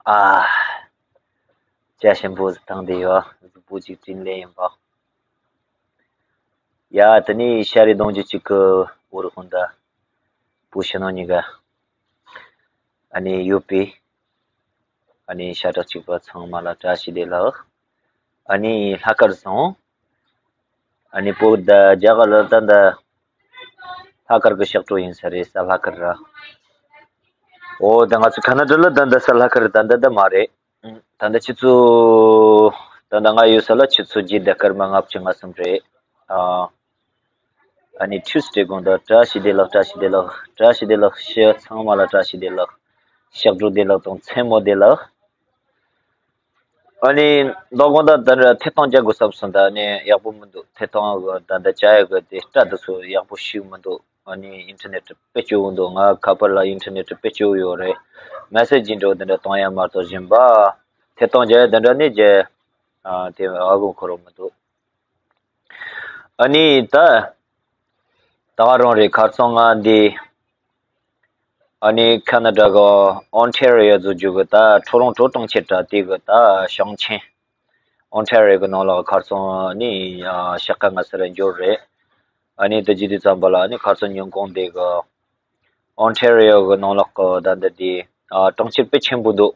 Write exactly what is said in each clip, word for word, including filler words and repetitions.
ཨ། བྱ་ཞིམ་པོ་ཟིག་བཏང་བསྡད་ཡོད། གཟུགས་པོ་ཅིག་དྲིན་ལན་ཡིན་པ། ཡ། དེ་ནས་ཤ་རེ་གདོང་རྒྱུད་ཅིག་གི་འོར་ཧོན་ད། བུ་ཕྱི་ནང་གཉིས་ཀ་ཨ་ནི་ཡོད་པས། ཨ་ནི་ཤ་ཁྲག་གཅིག་པ་ཚང་མ་ལ་བཀྲ་ཤིས་བདེ་ལེགས། ཨ་ནི་ལྷག་དཀར་སོང་། ཨ་ནི་བོད་ད་རྒྱ་གར་ལ་ད་ད་ལྷག་དཀར་གི་གཤེགས་དྲོ་ཡིན་ས་རེད། ས་ལྷག་དཀར་ར། འོ་ད་ང་ཚོ་ཁ་ན་ཌ་ལ་ད་ད་ས་ལྷག་དཀར་ད་ད་ད་མ་རེད། ད་ལྟ་ཆུ་ཚོད། ད་ལྟ་ང་ཡོད་ས་ལ་ཆུ་ཚོད་བརྒྱད་དང་སྐར་མ་ལྔ་བཅུ་ང་གསུམ་རེད། ཨ། ཨ་ནི་ཊིའུ་སི་ཌེ་དགོང་དག་བཀྲ་ཤིས་བདེ་ལེགས། བཀྲ་ཤིས་བདེ་ལེགས། བཀྲ་ཤིས་བདེ་ལེགས། ཕྱི་ཚང་མ་ལ་བཀྲ་ཤིས་བདེ་ལེགས། གཤེགས་དྲོ་བདེ་ལེགས་དང་མཚན་མོ་བདེ་ལེགས། ཨ་ནི་མདང་དགོང་དག་ད་ཐད་གཏོང་རྒྱག་དགོས་བསམ་སོང་། ད་ནི་ཡག་པོ་མི་འདུག་ཐད་གཏོང་གི་ད་ད་བྱ་ཡག་གི་དེ་སྐྲ་དེ་ཚོ་ཡག་པོ་ཞིག་མི་འདུག་ཨ་ནི་ཨིན་ཊར་ནེཊ་དཔེ་སྐྱོ་བོ་འདུག་ང་ཁ་པར་ལ་ཨིན་ཊར་ནེཊ་དཔེ་སྐྱོ་བོ་ཡོད་རེད། མེ་སེ་ཇི་འདྲ་བོ་དེ་འདྲ་གཏོང་ཡ་མ་གཏོགས་གཞན་པ། ཐད་གཏོང་རྒྱག་ཡ་དེ་འདྲ་ནི་རྒྱ། ཨ། དེ་ཨ་གོ་འཁོར་བ་མི་འདུག་ཨ་ནི་ད། ད་ག་རང་རེད། ཁ་རྩང་ང་འདི། ཨ་ནི་ཁ་ན་ཌ་གི་ཨོན་ཊེ་རི་ཡོ་ཟེར་རྒྱུ་གི་ད་ཁྲོ་རོང་ཁྲོ་གྲོང་ཁྱེར་འདྲ་དེ་གི་ད་ཞིང་ཆེན། ཨོན་ཊེ་རི་ཡོ་གི་ནང་ལ་ཁ་རྩང་ནི་ཤག་ཁ་ང་སར་འབྱོར་རེད། ཨ་ནི་ད་ཇི་དུས་ཙམ་པ་ལ་ཨ་ནི་ཁ་རྩང་ཉིན་གུང་དེ་གི་ཨོན་ཊེ་རི་ཡོ་གི་ནང་ལོགས་གི་ད་འདི་དེ་གྲོང་ཁྱེར་དཔེ་ཆེན་པོ་འདུག་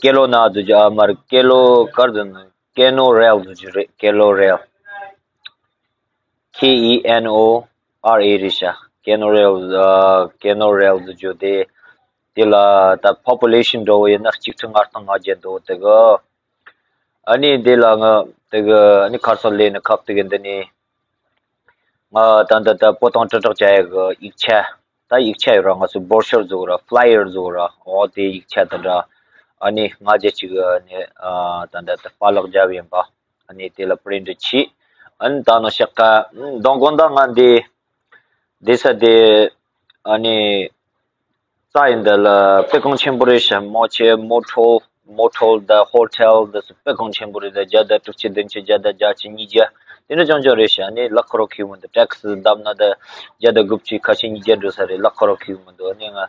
ཀེ་ལོ་ན་ཟེར་རྒྱུ། ཨ་མར་ཀེ་ལོ་གར་ཟེར་ན་ཀེ་ནོ་རེལ་ཟེར་རྒྱུ་རེད། ཀེ་ལོ་རེལ། ཁེ་ཨི་ཨེན་ཨོ་ཨར་ཨེ་རེད་ཤག་ཀེ་ནོ་རེལ། ཨ། ཀེ་ནོ་རེལ་ཟེར་རྒྱུ་དེ། དེ་ལ་ད་པོ་པུ་ལེ་ཤན་འདྲ་བོ་ཡིན་ན་གཅིག་ཁྲི་ལྔ་སྟོང་ལྔ་བརྒྱ་འདུག་དེ་གི། ཨ་ནི་དེ་ལ་ང་དེ་གི་ཨ་ནི་ཁ་རྩང་སླེབས་ནས་ཁབ་དེ་གི་འདི་ནས། ང་ད་ད་ད་སྤོ་ཏང་ཀྲག་ཀྲག་བྱ་ཡག་གི་ཡིག་ཆ། ད་ཡིག་ཆ་ཡོད་ར། ང་ཚོ་བོར་ཤོར་ཟེར་ར། ཕ་ལ་ཡར་ཟེར་ར། འོ་དེ་ཡིག་ཆ་དེ་འདྲ། ཨ་ནི་ལྔ་བརྒྱ་གཅིག་ཨ་ནི་ཨ་ད་ད་ད་པ་ལག་རྒྱབ་ཡིན་པ། ཨ་ནི་དེ་ལ་པི་རིན་ཊི་བྱས། ཨ་ནི་ད་ནང་ཤག་ཀ་མདང་དགོང་དག་ང་འདི་བསྡད་ས་དེ། ཨ་ནི་རྩྭ་ཡིན་འདི་ལ་དཔེ་གོང་ཆེན་པོ་རེད་ཤག་མོ་ཆེ་མོ་ཊོལ། མོ་ཊོལ་དང་ཧོ་ཊེལ་འདི་ཚོ་དཔེ་གོང་ཆེན་པོ་རེད། ད་བརྒྱ་དང་དྲུག་ཅུ་བདུན་ཅུ་བརྒྱ་དང་བརྒྱད་ཅུ་ཉིས་བརྒྱ་དེ་འདྲ་ཅང་ཅང་རེད་ཤག་ཨ་ནི་ལག་ཁོ་རོག་ཁེ་མི་འདུག་ཊེག་སི་བསྡབས་ན་ད་བརྒྱ་དང་དགུ་བཅུ་ཁ་ཤས་ཉིས་བརྒྱ་འགྲོ་ས་རེད། ལག་ཁོ་རོག་ཁེ་མི་འདུག་ཨ་ནི་ང་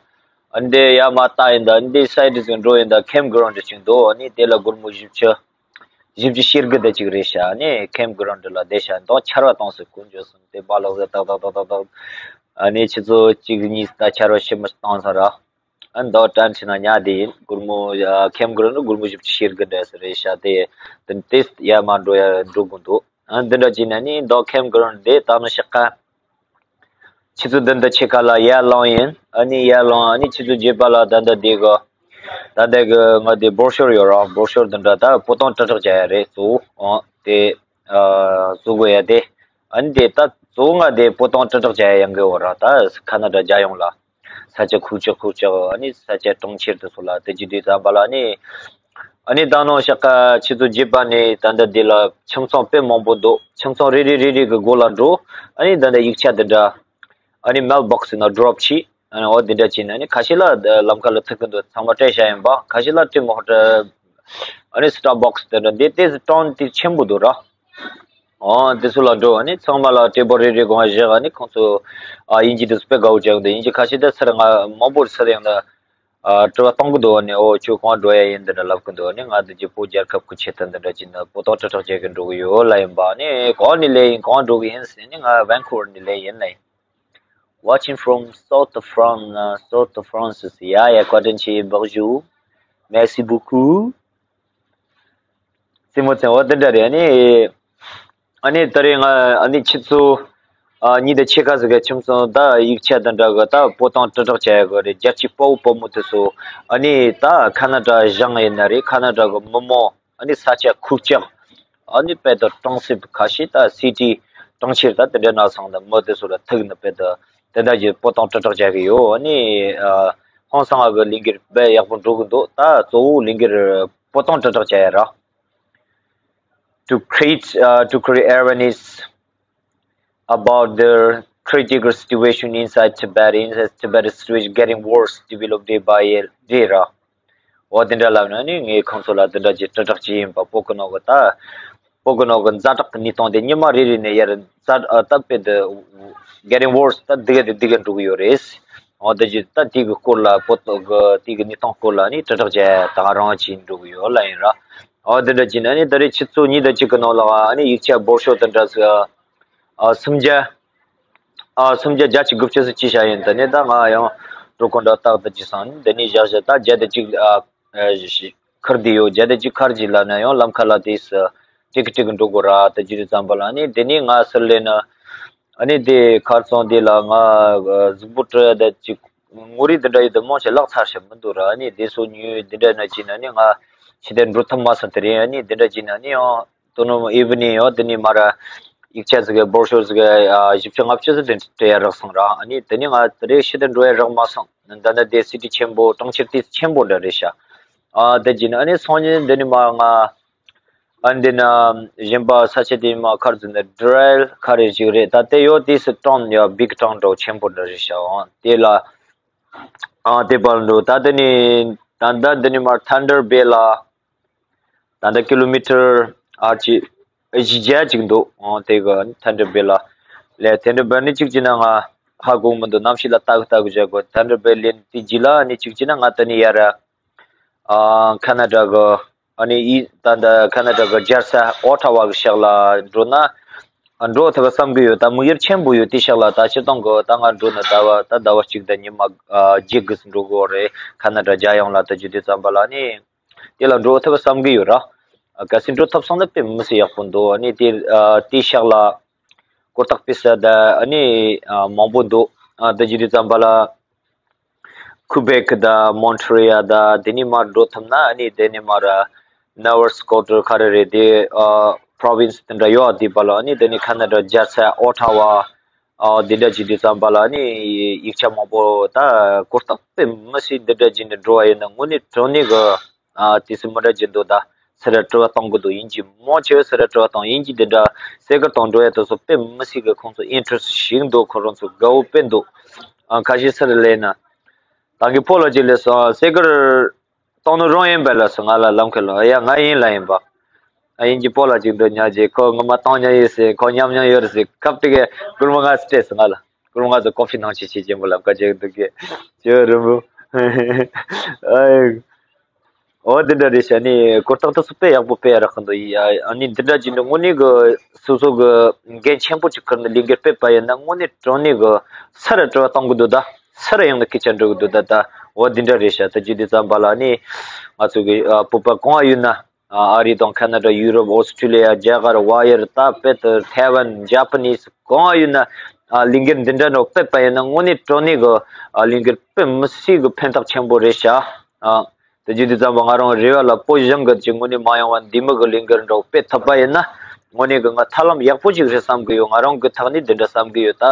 ཨ་འདི་ཡར་མར་ལྟ་ཡིན་ད། ཨ་འདི་སའི་ཌི་ཟིག་འགྲོ་ཡིན་ད། ཁེམ་གྷི་རའུན་ཌི་ཅིག་འདུག་ཨ་ནི་དེ་ལ་སྒོར་མོ་བཞི་བཅུ། བཞི་བཅུ་ཞེ་དགུ་དེ་ཅིག་རེད་ཤག་ཨ་ནི་ཁེམ་གྷི་རའུན་ཌི་ལ་བསྡད་ཤག་མདང་ཆར་པ་བཏང་སོང་། ཀུན་འཇོག་སོང་དེ་པ་ལག་ཟ་ཏག་ཏག་ཏག་ཏག་ཏག་ཨ་ནི་ཆུ་ཚོད་གཅིག་གཉིས་ད་ཆར་པ་ཞེ་མི་བཏང་ས་ར། ཨ་མདང་དྲན་ཁྲིད་ན་ཉལ་བསྡད་ཡིན། སྒོར་མོ་ཡ་ཁེམ་གྷི་རའུན་ཌི་སྒོར་མོ་བཞི་བཅུ་ཞེ་དགུ་འདྲ་ཟེར་རེད་ཤག་དེ་དེ་ཏེས་ཡར་མར་འགྲོ་ཡ་འགྲོ་དགོས་འདུག་ཨ་འདི་འདྲ་བྱས་ན་ནི་མདང་ཁེམ་གྷི་རའུན་ཌི་དེ་ད་ནི་ཤག་ཀ་ཆུ་ཚོད་བདུན་དང་ཕྱེད་ཀ་ལ་ཡར་ལངས་ཡིན། ཨ་ནི་ཡར་ལངས། ཨ་ནི་ཆུ་ཚོད་བརྒྱད་པ་ལ་ད་ལྟ་དེ་གི་ད་ལྟ་གི་ང་དེ་བོར་ཤོར་ཡོད་ར། བོར་ཤོར་དེ་འདྲ་ད་སྤོ་ཏང་ཀྲག་ཀྲག་བྱ་ཡ་རེད། གཙོ་བོ་ཨང་དེ་ཨ་བཟོ་དགོས་ཡ་དེ། ཨ་ནི་དེ་ད་གཙོ་བོ་ང་དེ་སྤོ་ཏང་ཀྲག་ཀྲག་བྱ་ཡ་ཡང་གི་འོ་ར། ད་ཁ་ན་ཌ་རྒྱལ་ཡོངས་ལ་ས་ཆ་ཁུག་ཀྱག་ཁུག་ཀྱག་ཨ་ནི་ས་ཆ་གྲོང་ཁྱེར་དེ་ཚོ་ལ་དེ་བྱེད་དུས་ཙམ་པ་ལ་ཨ་ནི། ཨ་ནི་ད་ནང་ཤག་ཀ་ཆུ་ཚོད་བརྒྱད་པ་ནས་ད་ལྟ་འདི་ལ་ཁྱིམ་ཚང་དཔེ་མང་པོ་འདུག་ཁྱིམ་ཚང་རེ་རེ་རེ་རེ་གི་སྒོ་ལ་འགྲོ། ཨ་ནི་ད་ལྟ་ཡིག་ཆ་འདི་འདྲ་ཨ་ནི་མེལ་བོག་སི་ནང་ཌོབ་བྱས། ཨ་ནི་འོ་འདི་འདྲ་བྱས་ན་ཨ་ནི་ཁ་ཤས་ལ་ལམ་ཁ་ལ་ཐུག་གི་འདུག་ཚང་མ་སྤྲད་བཞག་ཡིན་པ། ཁ་ཤས་ལ་སྤྲད་མ་ཧོ་ཊལ་ཨ་ནི་སི་ཊར་བོག་སི་དེ་འདྲ་འདི་ཏོག་ཙམ་གྲངས་དེ་ཆེན་པོ་འདུག་ར། ཨོ་དེ་ཚོ་ལ་འགྲོ། ཨ་ནི་ཚང་མ་ལ་ཊེ་བལ་རེ་རེ་སྒང་བཞག་ཨ་ནི་ཁོང་ཚོ་ཨ་དབྱིན་ཇི་དེ་ཚོ་དཔེ་དགའ་བོ་བྱེད་ཀྱི་འདུག་དབྱིན་ཇི་ཁ་ཤས་དེ་ཚུར་ང་མང་པོ་ཚུར་ཡང་ན། ཨ་དྲི་བ་གཏོང་གི་འདུག་ཨ་ནི་ཨོ་ཁྱོད་གང་འགྲོ་ཡ་ཡིན་འདི་འདྲ་ལབ་ཀྱི་འདུག་ཨ་ནི་ང་འདི་ཅི་བོད་རྒྱལ་ཁབ་ཀྱི་ཆེད་དུ་འདི་འདྲ་བྱས་ན་སྤོ་ཏང་ཀྲག་ཀྲག་བྱེད་ཀྱི་འགྲོ་གི་ཡོད་ལབ་ཡིན་པ། ཨ་ནི་གང་ནས་སླེབས་ཡིན་གང་འགྲོ་གི་ཡིན་ཟེར་ནི་ང་ཝན་ཁུ་ཝར་ནས་སླེབས་ཡིན་ལབ་ཡིན། Watching from South of France, uh, South of France. ཡ་ཡ་བཀའ་དྲིན་ཆེ། Bonjour. Merci beaucoup. རྩེད་མོ་རྩེ་བ་འདི་འདྲ་རེད། ཨ་ནི་ཨ་ནི་ད་རེས་ང་ཨ་ནི་ཆུ་ཚོད་ཨ་གཉིས་དང་ཕྱེད་ཀ་ཟིག་གི་ཁྱིམ་ཚང་ད་ཡིག་ཆ་དང་འདྲ་གི་ད་སྤོ་ཏང་ཀྲག་ཀྲག་བྱ་ཡ་གི་རེད། རྒྱལ་གཅེས་དཔའ་བོ་དཔའ་མོ་དེ་ཚོ་ཨ་ནི་ད་ཁ་ན་ཌ་གཞུང་ཡིན་ན་རེད། ཁ་ན་ཌ་གི་མི་མང་ཨ་ནི་ས་ཆ་ཁུག་ཀྱག་ཨ་ནི་དཔེ་ད་གྲོང་གསེབ་ཁ་ཤས་ད་སི་ཊི་གྲོང་ཁྱེར་ད་དེ་འདྲ་ན་སོང་ད་མི་དེ་ཚོ་ལ་ཐུག་ནི་དཔེ་ད་དེ་འདྲ་གི་སྤོ་ཏང་ཀྲག་ཀྲག་བྱ་གི་ཡོད། ཨ་ནི་ཨ་ཧང་སང་ང་གི་ལས་འགུལ་དཔེ་ཡག་པོ་འགྲོ་གི་འདུག་ད་གཙོ་བོ་ལས་འགུལ་སྤོ་ཏང་ཀྲག་ཀྲག་བྱ་ཡ་ར། To create, uh, to create awareness about the critical situation inside Tibet, inside Tibet situation getting worse, develop day by day ར། འོ་དེ་འདྲ་ལབ་ན་ནི་ངས་ཁོང་ཚོ་ལ་དེ་འདྲ་གྱི་དྲིལ་བསྒྲགས་བྱས་ཡིན་པ། བོད་གི་ནང་གི་ད་བོད་གི་ནང་གི་ཛ་དྲག་གི་གནས་སྟངས་དེ་ཉི་མ་རེ་རེ་ནས་ཡར་ཛ་ཨ་ད་དཔེ་དེ་getting worse ད་སྡུག་ག་དེ་སྡུག་ག་འགྲོ་གི་ཡོད་རེད། འོ་དེ་བཞིན་ད་དེ་གི་སྐོར་ལ་པོ་ཏོ་གི་དེ་གི་གནས་སྟངས་སྐོར་ལ་ནི་དྲིལ་བསྒྲགས་བྱས་ད་ག་རང་བྱས་འགྲོ་གི་ཡོད་ལ་ཡིན་ར། འོ་དེ་འདྲ་བྱས་ན་ནི་ད་རེས་ཆུ་ཚོད་གཉིས་དང་གཅིག་གི་ནང་ལ་ཨ་ནི་ཡིག་ཆ་འབོར་ཤོག་དེ་འདྲ་ཟིག་ཨ་སུམ་བརྒྱ། ཨ་སུམ་བརྒྱ་བརྒྱད་ཅུ་དགུ་བཅུ་ཟིག་ཅི་བྱ་ཡིན། དེ་ནས་ད་ང་ཡང་འགྲོ་ཁོ་འདྲ་རྟག་ཏུ་ཅི་སང་འདི་ནས་བཞག་བཞག་ད་བརྒྱ་དང་གཅིག་ཨ་ཨ་ཁར་བསྡད་ཡོད། བརྒྱ་དང་གཅིག་ཁར་གྱི་ལ་ན་ཡང་ལམ་ཁ་ལ་དེ་སུ་ཀྲིག་ཀྲིག་འགྲོ་དགོས་ར། ད་ཅི་རིགས་ཙམ་པ་ལ་ནི་དེ་ནས་ང་སུར་ལེན་ན་ཨ་ནི་དེ་ཁར་སོང་དེ་ལ་ང་གཟུགས་པོ་བཀྲུ་ད་ཅིག་ངོ་རིས་འདི་འདྲ་ཡོད་དུ་མང་ཆེ་ལག་ཚར་ཞིག་མི་འདུག་ར། ཨ་ནི་དེ་སོ་ཉོས་འདི་འདྲ་ན་ཅི་ན་ནི་ང་ཕྱི་དེ་འགྲོ་ཐུབ་མ་སོང་། དེ་རིང་ཨ་ནི་འདི་འདྲ་ཅི་ན་ནི་ཡང་དོ་ནོ་ཨི་ཝི་ནིང་ཡང་དེ་ནས་མ་ར་ཡིག་ཆ་ཟིག་གི་འབོར་ཤོག་ཟིག་གི་ཨ་བཞི་བཅུ་ལྔ་བཅུ་ཟིག་དེ་སྤྲད་ཡ་རག་སོང་ར། ཨ་ནི་དེ་ནས་ང་དེ་རིང་ཕྱི་དེ་འགྲོ་ཡ་རག་མ་སོང་། ད་ནི་དེ་སི་ཊི་ཆེན་པོ་གྲོང་ཁྱེར་དེ་ཆེན་པོ་འདྲ་རེད་ཤག་ཨ་དེ་ཅི་ན་ཨ་ནི་སང་ཉིན་འདི་ནས་མ་ང་ཨ་འདི་ན་གཞན་པ་ས་ཆ་དེ་མ་ཁར་ཙི་ནས་ཌི་རེལ་ཁ་རེ་ཞིག་རེད། ད་དེ་ཡོད་དེ་སི་ཊོན་ཡ་བིག་ཊོན་འདྲ་ཆེན་པོ་འདྲ་རེད་ཤག་ཨ་དེ་ལ་ཨ་དེ་པར་འགྲོ། ད་དེ་ནི་ད་ད་འདི་ནས་མ་ཐན་ཌར་བེ་ལ་ད་ད་ཀི་ལོ་མི་ཊར་ཨ་ཅི་བཞི་བརྒྱ་ཅིག་འདུག་ཨ་དེ་གི་ཐན་ཌར་བེ་ལ་ལས་ཐན་ཌར་བེ་ནི་གཅིག་ཅི་ན་ང་ཧ་གོ་མི་འདུག་གནམ་གཤིས་ལ་ལྟ་གི་ལྟ་གི་བྱ་དགོས། ཐན་ཌར་བེ་ལེན་དེ་རྗེས་ལ་ནི་གཅིག་ཅི་ན་ང་དེ་ནས་ཡར་ཨ་ཁ་ན་ཌ་གི་ཨ་ནི་ཨི་ད་ད་ཁ་ན་ཌ་གི་རྒྱལ་ས་ཨོ་ཊ་ཝ་གི་ཤག་ལ་འགྲོ་ན་ཨ་འགྲོ་ཐུབ་བསམ་གི་ཡོད། ད་དམིགས་ཡུལ་ཆེན་པོ་ཡོད། དེ་ཤག་ལ་ད་སྤྱིར་བཏང་གི་ད་ང་འགྲོ་ན་ཟླ་བ་ད་ཟླ་བ་གཅིག་དང་ཉི་མ་ཨ་བརྒྱད་གི་འགྲོ་དགོས་རེད། ཁ་ན་ཌ་རྒྱལ་ཡོངས་ལ་ད་རྒྱུ་དེ་ཙམ་པ་ལ་ནི་དེ་ལ་འགྲོ་ཐུབ་བསམ་གི་ཡོད་ར། ཨ་གལ་སྲིད་འགྲོ་ཐུབ་སོང་ན་དཔེ་མི་སྲིད་ཡག་པོ་འདུག་ཨ་ནི་དེ་ཨ་དེ་ཤག་ལ་གོ་རྟགས་སྤེལ་ས་ད་ཨ་ནི་ཨ་མང་པོ་འདུག་ཨ་ད་རྒྱུ་དེ་ཙམ་པ་ལ། ཁུ་བེག་དང་མོན་ཊི་རི་ཡལ་དང་དེ་ནས་མར་འགྲོ་ཐུབ་ན་ཨ་ནི་དེ་ནས་མར་ནོ་ཝ་སི་ཀོ་ཊ་ཁ་རེ་རེ་དེ་ཨ་པྲོ་ཝིན་སི་དེ་འདྲ་ཡོད་དེ་པ་ལ་ཨ་ནི་དེ་ནས་ཁ་ན་ཌ་རྒྱལ་ས་ཨོ་ཊ་ཝ་ཨ་དེ་འདྲ་ཅིག་དུས་ཙམ་པ་ལ་ཨ་ནི་ཡིག་ཆ་མང་པོ་ད་གོ་རྟགས་དཔེ་མི་སྲིད་འདི་འདྲ་ཅིག་ནས་འགྲོ་བ་ཡིན་ན་དངོས་གནས་དྲང་གནས་གི་ཨ་དེ་སུ་མི་འདྲ་ཅིག་འདུག་ད་སུ་ར་དྲི་བ་གཏོང་གི་འདུག་ཡིན་གྱི་མང་ཆེ་བས་སུ་ར་དྲི་བ་གཏོང་ཡིན་གྱི་དེ་འདྲ་སེ་གར་གཏོང་འགྲོ་ཡ་དེ་ཚོ་དཔེ་མི་སྲིད་གི་ཁོང་ཚོ་ཨིན་ཊི་རེ་སི་ཊི་ཞིག་འདུག་ཁོ་རང་ཚོ་དགའ་བོ་དཔེ་འདུག་ཨ་ཁ་ཤས་སུ་ར་ལས་ན། ད་གི་ཕོ་ལ་ཅིག་ལས་སོང་སེ་གར་གཏོང་ནི་རང་ཡིན་པ་ལ་སོང་ང་ལ་ལམ་ཁ་ལ་ཡ་ང་ཡིན་ལ་ཡིན་པ། ཨ་ཡིན་གྱི་ཕོ་ལ་ཅིག་འདོད་ཉག་ཅིག་ཁོ་ངོ་མ་གཏོང་ཉག་ཡོད་ཟེར་ཁོ་མཉམ་མཉམ་ཡོད་རེད་ཟེར་སྐབས་དེ་གའི་སྐུལ་མ་ང་སྤྲད་སོང་ང་ལ་སྐུལ་མ་ང་ཚོ་ཀོ་ཕི་ནང་ཆེ་ཆེ་ཅན་པོ་ལམ་ཁ་ཅིག་འདུག་གི་ཅི་རུ་མུ་ཨ་ཡིན། འོ་འདི་འདྲ་རེད་ཤག་ནི་གོ་རྟགས་དེ་ཚོ་དཔེ་ཡག་པོ་དཔེ་ཡག་རག་གི་འདུག་ཡ་ཨ་ནི་འདི་འདྲ་ཅིག་འདི་དངོས་གནས་གི་སོ་སོ་གི་འགན་ཆེན་པོ་ཅིག་ཁུར་ནས་ལས་འགུལ་སྤེལ་པ་ཡིན་ན་དངོས་གནས་དྲང་གནས་གི་སུ་ར་དྲི་བ་གཏོང་གི་འདུག་ད་སུ་ར་ཡང་ན་སྐད་ཆ་འགྲོ་གི་འདུག་ད་ད་འོ་འདི་འདྲ་རེད་ཤག་ད་ཅི་འདི་ཙམ་པ་ལ་ནི་ང་ཚོ་གི་ཨ་བོད་པ་གང་ཡོད་ན་ཨ་རི་དང་ཁ་ན་ཌ་ཡུ་རོབ་ཨོ་སི་ཁྲུ་ལི་ཡ་རྒྱ་གར་ཝ་ཡར་ད་དཔེ་ད་ཐའེ་ཝན་ཇ་པ་ནིས་གང་ཡོད་ན་ཨ་ལས་འགུལ་འདི་འདྲ་འགྲོ་སྤེལ་པ་ཡིན་ན་དངོས་གནས་དྲང་གནས་གི་ཨ་ལས་འགུལ་དཔེ་མི་སྲིད་གི་ཕན་ཐོགས་ཆེན་པོ་རེད་ཤག་ཨ། དེ་བརྒྱུད་དུས་ཙམ་པ་ང་རང་རེ་བ་ལ་བོད་གཞུང་གི་ཅིག་དངོས་གནས་མ་ཡོང་བ་འདི་མི་གི་ལས་འགུལ་འདྲ་བོ་སྤེལ་ཐུབ་པ་ཡིན་ན་དངོས་གནས་གི་ང་ཐབས་ལམ་ཡག་པོ་ཅིག་རེད་བསམ་གི་ཡོད། ང་རང་གི་ཐོག་ནས་འདི་འདྲ་བསམ་གི་ཡོད། ད་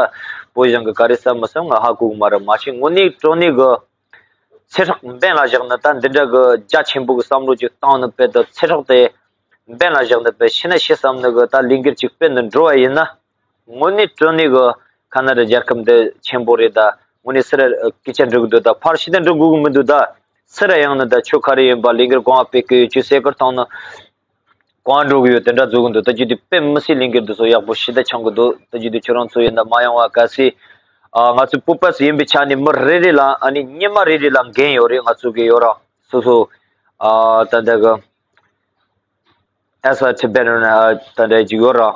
བོད་གཞུང་གི་ག་རེ་བསམ་མི་བསམ་ང་ཧ་གོ་གི་མ་རེད། མ་གཞི་དངོས་གནས་དྲང་གནས་གི་ཚེ་སྲོག་འབེན་ལ་བཞག་ནས་ད་འདི་འདྲ་གི་རྒྱ་ཆེན་པོ་གི་བསམ་བློ་ཅིག་བཏང་ནས་དཔེ་ད་ཚེ་སྲོག་དེ་འབེན་ལ་བཞག་ནས་དཔེ་ཤི་ན་ཤི་བསམ་ནས་གི་ད་ལས་འགུལ་ཅིག་སྤེལ་ནས་འགྲོ་བ་ཡིན་ན། དངོས་གནས་དྲང་གནས་གི་ཁ་ན་ཌ་རྒྱལ་ཁབ་འདི་ཆེན་པོ་རེད། ད་དངོས་གནས་སུ་ར་སྐད་ཆ་འགྲོ་གི་འདུག་ད་ཕར་ཕྱི་ད་འགྲོ་དགོས་གི་མི་འདུག་ད་སུ་ར་ཡང་ན་ད་ཆོས་ག་རེ་ཡིན་པ་ལས་འགུལ་གང་ང་སྤེལ་གི་ཡོད། ཆོས་སེ་གར་བཏང་ན་གང་འགྲོ་གི་ཡོད། དེ་འདྲ་བཟོ་གི་འདུག་ད་རྒྱུ་དེ་དཔེ་མི་སྲིད་ལས་འགུལ་འདི་ཚོ་ཡག་པོ་ཞེ་དྲག་ཆགས་གི་འདུག་ད་རྒྱུ་དེ་ཁྱོད་རང་ཚོ་ཡིན་ད་མ་ཡོང་བ་གལ་སྲིད་ཨ་ང་ཚོ་བོད་པ་ཡིན་པའི་ཆ་ནས་མི་རེ་རེ་ལ་ཨ་ནི་ཉི་མ་རེ་རེ་ལ་འགན་ཡོད་རེད། ང་ཚོ་གི་ཡོད་ར་སོ་སོ་ཨ་ད་ད་གི As a Tibetan, uh, ད་འདྲ་ཅིག་ཡོད་ར།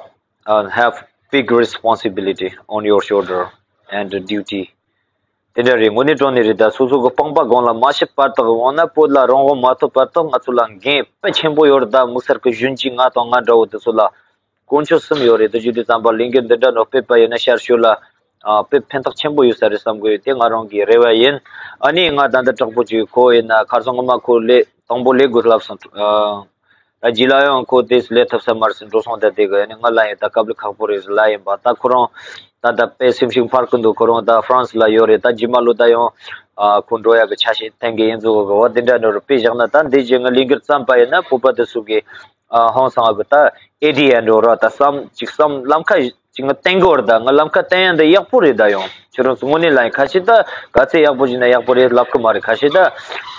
Uh, have big responsibility on your shoulder and duty. དེ་འདྲ་རེད། དངོས་གནས་དྲང་གནས་རེད། ད་སོ་སོ་གི་སྤངས་པ་སྒང་ལ་མ་ཤི་བར་དུ་འོ་ན་བོད་ལ་རང་དབང་མ་ཐོབ་བར་དུ་ང་ཚོ་ལ་འགན་དཔེ་ཆེན་པོ་ཡོད་རེད། ད་དམིགས་བསལ་གི་གཞོན་སྐྱེས་ང་དང་ང་འདྲ་བོ་དེ་ཚོ་ལ་དཀོན་མཆོག་གསུམ་ཡོད་རེད། དེ་བརྒྱུད་དུས་ཙམ་པ་ལས་འགུལ་འདི་འདྲ་ནོ་སྤེལ་པ་ཡིན་ན་ཤར་ཕྱོགས་ལ་ཨ་དཔེ་ཕན་ཐོགས་ཆེན་པོ་ཡོད་ས་རེད་བསམ་གི་ཡོད། དེ་ང་རང་གི་རེ་བ་ཡིན། ཨ་ནི་ང་ད་ལྟ་དྲག་པོ་ཅིག་ཁོ་ཡིན་ན་ཁར་སང་ངོ་མ་ཁོ་ལས་དང་པོ་ལས་དགོས་ལབ་སོང་། ཨ་ད་རྗེས་ལ་ཡང་ཁོ་དེས་ལས་ཐུབ་ས་མ་རེད་ཟེར་འགྲོ་སོང་། ད་དེ་གི་ཨ་ནི་ང་ལ་ཡང་ད་དཀའ་ལས་ཁག་པོ་རེད་ལ་ཡིན་པ། ད་ཁོ་རང་ད་ད་དཔེ་སེམས་ཤུགས་འཕར་གི་འདུག་ཁོ་རང་ད་ཧྥ་རན་སི་ལ་ཡོད་རེད། ད་རྗེས་མ་ལོ་ད་ཡང་ཨ་ཁོ་འགྲོ་ཡག་གི་ཆ་ཤས་གཏན་འཁེལ་ཡིན་ཚུལ་གི་འོ་དེ་འདྲ་འདྲ་རུ་དཔེ་བཞག་ན་ད་འདི་རྗེས་ང་ལས་འགུལ་བརྩམས་པ་ཡིན་ན་བོད་པ་དེ་ཚོ་གི་ཨ་ཧང་སང་གི་ད་ཨེ་ཌི་ཡ་འགྲོ་ར། ད་བསམ་ཅིག་བསམ་ལམ་ཁ་ཅིག་ང་བསྟན་གི་བར་ད་ང་ལམ་ཁ་བསྟན་ཡ་འདི་ཡག་པོ་རེད། ད་ཡང་ཁྱོད་རང་ཚོ་དངོས་གནས་ལ་ཡིན་ཁ་ཤས་ད་ག་ཚད་ཡག་པོ་ཞིག་ན་ཡག་པོ་རེད་ལབ་གི་མ་རེད། ཁ་ཤས་ད་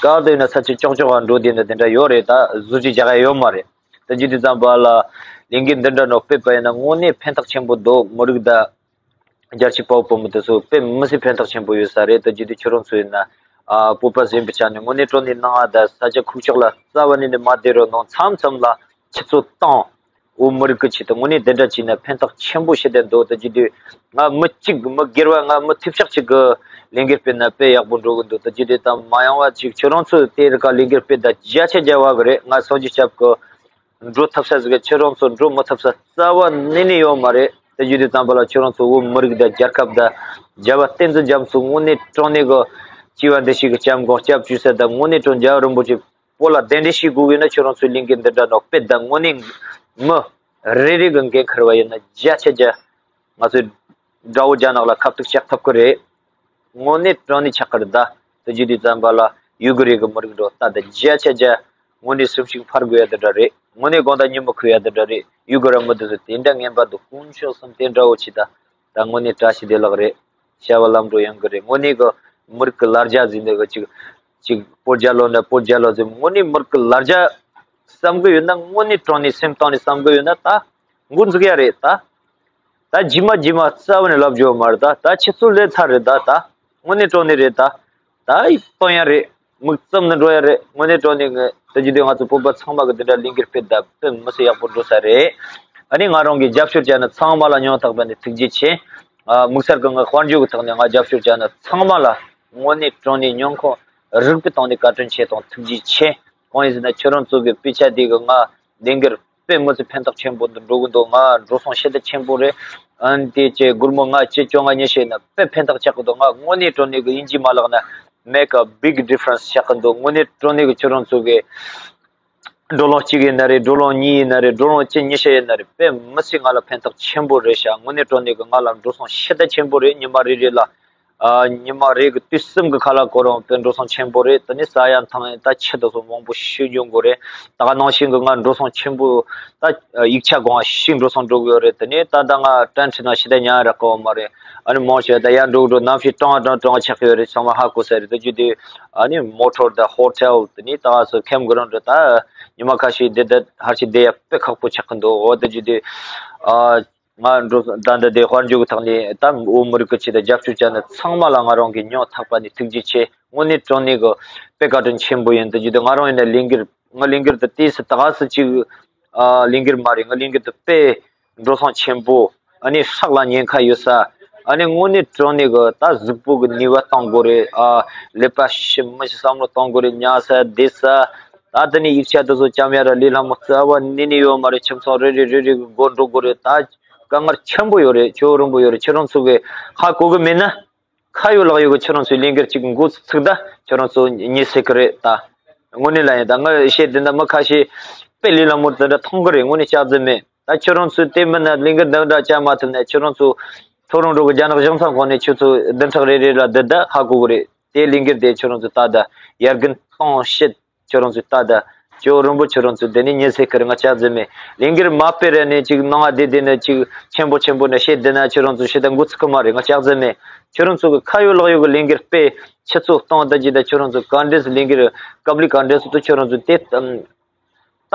ག་དེ་ཡིན་ན་ས་ཆ་ཅོག་ཅོག་ག་འགྲོ་དེ་འདྲ་དེ་འདྲ་ཡོད་རེད། ད་བཟོ་བཅོས་རྒྱག་ཡ་ཡོད་མ་རེད། ད་རྒྱུ་དེ་ཙམ་པ་ལ་ལས་འགུལ་འདི་འདྲ་ནོ་སྤེལ་པ་ཡིན་ན་དངོས་གནས་ཕན་ཐོགས་ཆེན་པོ་འདུག་མི་རིགས་ད། རྒྱལ་སྤྱིའི་དཔའ་བོ་དཔའ་མོ་དེ་ཚོ་དཔེ་མི་སྲིད་ཕན་ཐོགས་ཆེན་པོ་ཡོད་ས་རེད། ད་རྒྱུ་དེ་ཁྱོད་རང་ཚོ་ཡིན་ན་ཨ་བོད་པ་ཟིན་པའི་ཆ་ནས་དངོས་གནས་དྲང་གནས་ནང་ཨ་ད་ས་ཆ་ཁུག་ཀྱོག་ལ་རྩ་བ་ནས་ནས་མ་བསྡད་རོགས་གནང་། མཚམས་མཚམས་ལ་ཆུ་ཚོད་བཏང་། བོད་མི་རིགས་ཀྱི་ཆེད་དུ་དངོས་གནས་དེ་འདྲ་བྱས་ན་ཕན་ཐོགས་ཆེན་པོ་ཞིག་ལྡན་འདུག་ད་རྒྱུ་དེ་ང་མི་གཅིག་མི་སྒེར་བ་ང་མི་ཐེབས་ཤག་ཅིག་གི་ལས་འགུལ་སྤེལ་ན་དཔེ་ཡག་པོ་འགྲོ་གི་འདུག་ད་རྒྱུ་དེ་ད་མ་ཡང་བ་ཅིག་ཁྱོད་རང་ཚོ་དེ་རིགས་ཀ་ལས་འགུལ་སྤེལ་ད་བརྒྱ་ཆ་བརྒྱ་བ་གི་རེད། ང་སངས་རྒྱས་སྐྱབས་ཀྱི་འགྲོ་ཐུབ་ས་ཟིག་གི་ཁྱོད་རང་ཚོ་འགྲོ་མི་ཐུབ་ས་རྩ་བ་ནས་ནས་ཡོད་མ་རེད། དེ་བརྒྱུད་དེ་ཙམ་པ་ལ་ཁྱོད་རང་ཚོ་བོད་མི་རིགས་དང་རྒྱལ་ཁབ་དང་རྒྱལ་བ་བསྟན་འཛིན་རྒྱ་མཚོ་དངོས་གནས་དྲང་གནས་གི་སྐྱེ་བ་འདི་ཞིག་གི་སྐྱབས་མགོན་སྐྱབས་བཅོལ་ས་དང་དངོས་གནས་དྲང་རྒྱལ་བ་རིན་པོ་ཆེ་བོད་ལ་གདན་འདྲེན་བྱེད་དགོས་ཡོད་ན་ཁྱོད་རང་ཚོའི་ལས་འགུལ་འདི་འདྲ་ནང་སྤེལ་དང་། དངོས་གནས་མི་རེ་རེ་གི་འགན་འཁུར་བ་ཡིན་ན་བརྒྱ་ཆ་བརྒྱ་ང་ཚོའི་དགྲ་བོ་རྒྱ་ནག་ལ་ཁ་གཏུག་བྱེད་ཐུབ་ཀྱི་རེད། དངོས་གནས་དྲང་གནས་ཆགས་ཀྱི་རེད་ད། དེ་བརྒྱུད་དེ་ཙམ་པ་ལ་ཡུ་གུར་རིགས་ཀྱི་མི་རིགས་འགྲོ་ད་ལྟ་བརྒྱ་ཆ་བརྒྱ་དངོས་གནས་སེམས་ཤུགས་འཕར་དགོས་ཡ་དེ་འདྲ་རེད། དངོས་གནས་དགོང་དག་ཉིན་མོ་ཁུར་ཡ་དེ་འདྲ་རེད། ཡུ་གུར་ར་མི་དེ་ཚོ་དེ་འདྲ་ངན་པ་འདུག་དཀོན་མཆོག་གསུམ་དེ་འདྲ་བོ་ཆེ་ད། ད་དངོས་གནས་བཀྲ་ཤིས་བདེ་ལེགས་རེད། བྱ་བ་ལམ་འགྲོ་ཡོང་གི་རེད། དངོས་གནས་ཀྱི་མི་རིགས་ཀྱི་ལ་རྒྱ་ཟིན་ནས་ཀྱི་ཅིག་ཅིག་བོད་རྒྱལ་ལོ་ན་བོད་རྒྱལ་ལོ་ཟིན། དངོས་གནས་མི་རིགས་ཀྱི་ལ་རྒྱ་བསམ་གི་ཡོད་ན་དངོས་གནས་དྲང་གནས་སེམས་གཏིང་ནས་བསམ་གི་ཡོད་ན་ད་འགོ་འཛུགས་ཡ་རེད་ད། ད་རྗེས་མ་རྗེས་མ་རྩ་བ་ནས་ལབ་རྒྱུ་མ་རེད་ད། ད་ཁྱེད་ཚོ་ལས་ཚར་རེད་ད། ད་དངོས་གནས་དྲང་གནས་རེད་ད། ད་ཡིད་གཏོང་ཡ་རེད། མིག་བཙུམ་ནས་འགྲོ་ཡ་རེད། དངོས་གནས་དྲང་གནས་ངས་ད་ཅི་དུས་ང་ཚོ་བོད་པ་ཚང་མ་གི་འདི་འདྲ་ལས་འགུལ་སྤེལ་ད་དཔེ་མི་སྲིད་ཡག་པོ་འགྲོ་ས་རེད། ཨ་ནི་ང་རང་གི་རྒྱབ་སྐྱོར་བྱས་ན་ཚང་མ་ལ་སྙིང་ཐག་པ་ནས་ཐུགས་རྗེ་ཆེ། ཨ་དམིགས་བསལ་གི་ངས་དཔལ་འབྱོར་གི་ཐོག་ནས་ང་རྒྱབ་སྐྱོར་བྱས་ན་ཚང་མ་ལ་དངོས་གནས་དྲང་གནས་སྙིང་ཁོང་རུས་པའི་གཏིང་ནས་བཀའ་དྲིན་ཆེ་དང་ཐུགས་རྗེ་ཆེ། གང་ཡིན་ཟེར་ན་ཁྱོད་རང་ཚོ་གི་དཔེ་ཆ་དེ་གི་ང་ལས་འགུལ་དཔེ་མི་སྲིད་ཕན་ཐོགས་ཆེན་པོ་འདི་འགྲོ་གི་འདུག་ང་འགྲོ་སོང་ཞེ་དྲག་ཆེན་པོ་རེད། ཨ་ནི་དེ་ཅེ་སྒོར་མོ་ང་ཅེ་བཅོ་ལྔ་ཉི་ཤུ་ཡིན་ན་དཔེ་ཕན་ཐོགས་ཆགས་གི་འདུག་ང་དངོས་གནས་དྲང་གནས་གི་ཡིན་གཅིག་མ་ལག་ན་make a big difference ཆགས་གི་འདུག་དངོས་གནས་དྲང་གནས་གི་ཁྱོད་རང་ཚོ་གི་འགྲོ་ལོང་གཅིག་ཡིན་ན་རེད། འགྲོ་ལོང་གཉིས་ཡིན་ན་རེད། འགྲོ་ལོང་ཅེ་ཉི་ཤུ་ཡིན་ན་རེད། དཔེ་མི་སྲིད་ང་ལ་ཕན་ཐོགས་ཆེན་པོ་རེད་ཤག་དངོས་གནས་དྲང་གནས་གི་ང་ལ་འགྲོ་སོང་ཞེ་དྲག་ཆེན་པོ་རེད། ཉི་མ་རེ་རེ་ལ། ཨ། ཉི་མ་རེ་གི་དུས་གསུམ་གི་ཁ་ལག་ཁོ་རང་དཔེ་འགྲོ་སོང་ཆེན་པོ་རེད། དེ་ནས་ཟ་ཡ་འཐུང་ཡ་ད་ཆུ་དེ་ཚོ་མང་པོ་ཞིག་ཡོང་གི་རེད། ད་ག་ནང་བཞིན་གི་ང་འགྲོ་སོང་ཆེན་པོ་ད་ཡིག་ཆ་གང་ཞིག་འགྲོ་སོང་འགྲོ་གི་ཡོད་རེད། དེ་ནས་ད་ལྟ་ང་ཏན་ཁྲི་ན་ཞེ་དྲག་ཉལ་རག་གི་ཡོད་མ་རེད། ཨ་ནི་མང་ཆེ་ད་ཡར་འགྲོ་འགྲོ་གནམ་གཤིས་གྲང་གྲང་གྲང་ཆགས་ཀྱི་ཡོད་རེད། ཚང་མ་ཧ་གོ་ས་རེད། ད་རྒྱུ་དེ་ཨ་ནི་མོ་ཊོར་ད་ཧོ་ཊེལ་དེ་ནས་ད་ག་སོ་ཁེམ་གི་རང་འགྲོ་ད་ཉི་མ་ཁ་ཤས་བསྡད་ད་ཧར་ཅིག་བསྡད་ཡ་དཔེ་ཁག་པོ་ཆགས་ཀྱི་འདུག་འོ་ད་རྒྱུ་དེ་ཨ། ང་འགྲོ་ད་འདི་དེ་དཔལ་འབྱོར་གྱི་ཐོག་ནས་ད་བོད་མི་རིགས་ཀྱི་ཆེད་དུ་རྒྱབ་སྐྱོར་བྱས་ནས་ཚང་མ་ལ་ང་རང་གི་སྙིང་ཐག་པ་ནས་ཐུགས་རྗེ་ཆེ། དངོས་གནས་དྲང་གནས་ཀྱི་དཔེ་བཀའ་དྲིན་ཆེན་པོ་ཡིན། དེ་བརྒྱུད་དེ་ང་རང་ཡིན་ན་ལས་འགུལ་ང་ལས་འགུལ་དུ་ཏོག་ཙམ་ད་ག་ཙམ་ཅིག་ཨ་ལས་འགུལ་མ་རེད། ང་ལས་འགུལ་དུ་དཔེ་འགྲོ་སོང་ཆེན་པོ་ཨ་ནི་ཧྲག་ལ་ཉེན་ཁ་ཡོད་ས། ཨ་ནི་དངོས་གནས་དྲང་གནས་ཀྱི་ད་གཟུགས་པོ་གི་ནུས་པ་གཏོང་དགོས་རེད། ཨ་ཀླད་པ་ཞིག་མི་ཞིག་བསམ་བློ་གཏོང་དགོས་རེད། ཉལ་ས་བསྡད་ས། ད་དེ་ནས་ཡིག་ཆ་དེ་ཚོ་བཅམ་ཡ་ར་ལས་སླ་མོ་རྩ་བ་ནས་ནས་ཡོད་མ་རེད། ཁྱིམ་ཚང་རེ་རེ་རེ་རེ་གི་སྒོ་འགྲོ་དགོས་རེད། ད་དཀའ་ངལ་ཆེན་པོ་ཡོད་རེད། ཁྱོད་རིང་པོ་ཡོད་རེད། ཁྱེད་རང་ཚོ་གི་ཧ་གོ་གི་མེད་ན་ཁ་ཡོད་ལག་ཡོད་གི་ཁྱེད་རང་ཚོའི་ལས་འགུལ་གཅིག་འགོ་ཚུགས་ད་ཁྱེད་རང་ཚོ་ཉེ་སྲིད་གི་རེད། ད་དངོས་གནས་ལ་ཡིན། ད་ང་བཤད་དེ་འདྲ་མི་ཁ་ཤས་དཔེ་ལས་སླ་མོ་དེ་འདྲ་མཐོང་གི་རེད། དངོས་གནས་སྐྱག་རྫུན་མེད། ད་ཁྱེད་རང་ཚོས་དེ་མིན་ན་ལས་འགུལ་འདི་འདྲ་བཅའ་མ་ཐུབ་ན་ཁྱེད་རང་ཚོ་ཐོ་རོན་ཊོ་གི་རྒྱ་ནག་གཞུང་ཚབ་ཁང་ནས་ཁྱོད་ཚོ་བདུན་ཕྲག་རེ་རེ་ལ་བསྡད་ད་ཧ་གོ་གི་རེད། དེ་ལས་འགུལ་དེ་ཁྱོད་རང་ཚོ་ད་ད་ཡར་རྒན་གཏོང་བྱེད། ཁྱོད་རང་ཚོ་ད་ད་ཅོ་རིན་པོ་ཁྱོད་རང་ཚོ་དེ་ནས་ཉེ་སྲིད་ཁར་ང་ལྕགས་རྫུན་མེད། ལས་འགུལ་མ་སྤེལ་ར་ནས་ཅིག་ནང་ང་བསྡད་བསྡད་ན་ཅིག་ཆེན་པོ་ཆེན་པོ་ན་བཤད་བསྡད་ན་ཁྱོད་རང་ཚོ་ཞེ་དྲག་འགོ་ཚུགས་གི་མ་རེད། ང་ལྕགས་རྫུན་མེད། ཁྱོད་རང་ཚོ་གི་ཁ་ཡོད་ལག་ཡོད་གི་ལས་འགུལ་སྤེལ། ཆུ་ཚོད་སྟོང་ད་ཅི་ད་ཁྱོད་རང་ཚོ་ག་འདྲས་ལས་འགུལ་སྐབས་ལས་ག་འདྲས་སུ་ཁྱོད་རང་ཚོ་དེ་ལྟ་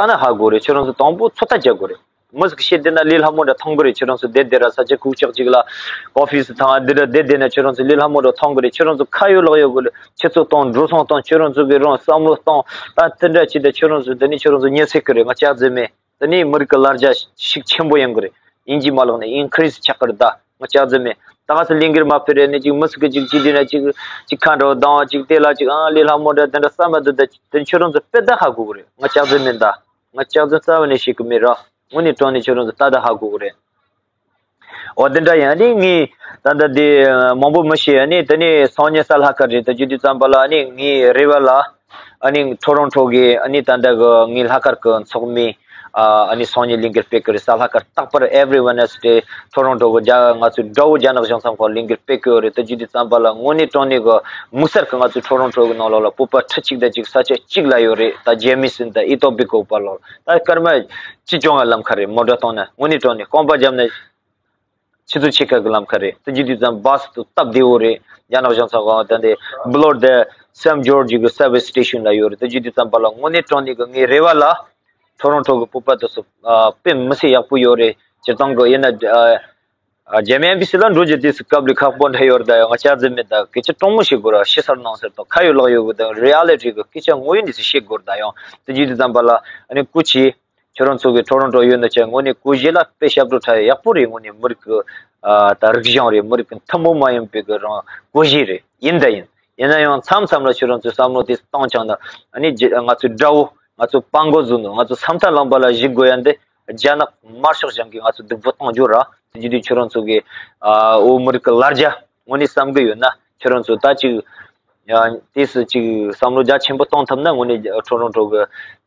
ན་ཧ་གོ་རེད། ཁྱོད་རང་ཚོ་དང་པོ་ཚོད་ལྟ་རྒྱག་དགོས་རེད། མི་ཟིག་བཤད་བསྡད་ན་ལས་སླ་མོ་འདྲ་མཐོང་གི་རེད། ཁྱོད་རང་ཚོ་བསྡད་བསྡད་ར་ས་ཆ་ཁུག་ཀྱག་ཅིག་ལ་ཨོ་ཕི་སི་ཐང་འདི་འདྲ་བསྡད་བསྡད་ན་ཁྱོད་རང་ཚོ་ལས་སླ་མོ་འདྲ་མཐོང་གི་རེད། ཁྱོད་རང་ཚོ་ཁ་ཡོད་ལག་ཡོད་གི་ཆུ་ཚོད་གཏོང་འགྲོ་སོང་གཏོང་ཁྱོད་རང་ཚོ་གི་རང་བསམ་བློ་གཏོང་ད་དེ་འདྲ་ཅིག་ད་ཁྱོད་རང་ཚོ་འདི་ནས་ཁྱོད་རང་ཚོ་ཉེ་སྲིད་གི་རེད། ང་ལྕགས་རྫུན་མེད། དེ་ནས་མི་རིགས་ཀྱི་ལ་རྒྱ་ཤུགས་ཆེན་པོ་ཡོང་གི་རེད། ཡིན་གཅིག་མ་ལག་ནས་ཨིན་ཁི་རི་སི་ཆགས་གི་རེད། ད་ང་ལྕགས་རྫུན་མེད། ད་ག་ས་ལས་འགུལ་མ་སྤེལ་རེད་ནས་ཅིག་མི་ཟིག་གི་ཅིག་ཅིག་དེ་ན་ཅིག་ཅིག་ཁ་འདྲ་བོ་སྡང་བ་ཅིག་དེ་ལ་ཅིག་ཨང་ལས་སླ་མོ་འདྲ་དེ་འདྲ་བསམ་མ་འདུག་ད་དེ་ཁྱོད་རང་ཚོ་དཔེ་ད་ཧ་གོ་གི་རེད། ང་ལྕགས་རྫུན་མེད། ད་ང་ལྕགས་རྫུན་རྩ་བ་ནས་བཤད་གི་མེད་ར། དངོས་གནས་དྲང་གནས་ཁྱོད་རང་ཚོ་ད་ད་ཧ་གོ་གི་རེད། འོ་དེ་འདྲ་ཡིན། ཨ་ནི་ངས་ད་ལྟ་དེ་མང་པོ་མི་ཤེས། ཨ་ནི་དེ་ནས་སང་ཉིན་གཟའ་ལྷག་དཀར་རེད། ད་རྒྱུ་དུས་ཙམ་པ་ལ་ཨ་ནི་ངའི་རེ་བ་ལ་ཨ་ནི་ཐོ་རོན་ཊོ་གི་ཨ་ནི་ད་ལྟ་གི་ངའི་ལྷག་དཀར་གི་ཚོགས་མི་ཨ་ནི་སང་ཉིན་ལས་འགུལ་སྤེལ་གི་རེད། གཟའ་ལྷག་དཀར་རྟག་པར་every Wednesday ཐོ་རོན་ཊོ་གི་རྒྱ་ང་ཚོའི་དགྲ་བོ་རྒྱ་ནག་གཞུང་ཚབ་ཁང་ལས་འགུལ་སྤེལ་གི་ཡོད་རེད། ད་རྒྱུ་དུས་ཙམ་པ་ལ་དངོས་གནས་དྲང་གནས་གི་དམིགས་བསལ་གི་ང་ཚོའི་ཐོ་རོན་ཊོ་གི་ནང་ལོགས་ལ་བོད་པ་ཁྲི་གཅིག་དང་གཅིག་ས་ཆ་གཅིག་ལ་ཡོད་རེད། ད་ཇེ་མི་སན་དང་ཨི་ཏོ་བི་ཀོ་བར་ལ་ད་སྐར་མ་ཅི་བྱུང་བ་ལམ་ཁ་རེད། མོ་ཊ་གཏོང་ན་དངོས་གནས་དྲང་གནས་རྐང་པ་བརྒྱབ་ན་ཆུ་ཚོད་ཕྱེད་ཀ་གི་ལམ་ཁ་རེད། དེ་རྒྱུ་དུས་ཙམ་བྷ་སི་དུ་སྟབས་བདེ་བོ་རེད། རྒྱ་ནག་གཞུང་ཚབ་ཁང་དེ་འདི་Boulevard de Saint Georges གི་service station ལ་ཡོད་རེད། དེ་རྒྱུ་དུས་ཙམ་པ་ལ་དངོས་གནས་དྲང་གནས་གི་ངའི་རེ་བ་ལ་ཐོ་རོན་ཊོ་གི་བོད་པ་དེ་ཚོ་ཨ་དཔེ་མི་སྲིད་ཡག་པོ་ཡོད་རེད། སྤྱིར་བཏང་གི་ཡིན་ན་ཨ་ རྒྱ་མི་ཨེམ་བྷི་སི་ལ་འགྲོ་རྒྱུ་དུས་སུ་སྐབས་ལ་ཁག་པོ་འདྲ་ཡོད་རེད། ད་ཡང་ང་ཅག་ཚོ་མི་ད་སྐད་ཆ་དྲང་མོ་བཤད་དགོས་ར། ཕྱི་སར་ནང་སར་དང་ཁ་ཡོད་ལག་ཡོད་གི་ད་རི་ཨ་ལི་ཊི་གི་སྐད་ཆ་དངོས་ཡོད་འདི་སུ་བཤད་དགོས་རེད། ད་ཡང་དེ་བརྒྱུད་དུ་བརྩམས་པ་ལ་ཨ་ནི་སྐུ་མཁྱེན། ཁྱོད་རང་ཚོ་གི་ཁྲོ་རོང་ཁྲོ་ཡོད་ན་ཅག་དངོས་གནས་སྐུ་གཞས་ལ་དཔེ་ཞབས་བྲོ་འཁྲབ་ཡག་པོ་རེད། དངོས་གནས་མི་རིགས་ཀྱི་ད་རིག་གཞུང་རེད། མི་རིགས་ཀྱི་ཐུན་མོང་མ་ཡིན་པའི་གི་རང་སྐུ་གཞས་རེད། ཡིན་ད་ཡིན། ཡིན་ན་ཡང་མཚམས་མཚམས་ལ་ཁྱོད་རང་ཚོས་བསམ་བློ་དེ་བཏང་བྱུང་ན་ཨ་ནི་ང་ཚོའི་དགྲ་བོ་ང་ཚོ་སྤྲང་པོ་བཟོ་ནོ་ང་ཚོ་ས་མཐའ་ལམ་པ་ལ་གཞིགས་དགོས་ཡ་འདི་རྒྱ་ནག་དམར་ཤོག་གཞུང་གིས་ང་ཚོ་སྡུག་པོ་བཏང་རྒྱུ་ར། དེ་བརྒྱུད་དུ་ཁྱོད་རང་ཚོ་གི་བོད་མི་རིགས་ཀྱི་ལ་རྒྱ་དངོས་གནས་བསམ་གི་ཡོད་ན་ཁྱོད་རང་ཚོ་ད་ཅིག་ཡང་དེ་སུ་ཅིག་བསམ་བློ་རྒྱ་ཆེན་པོ་གཏོང་ཐུབ་ན་དངོས་གནས་ཁྲོ་རོང་ཁྲོ་གི་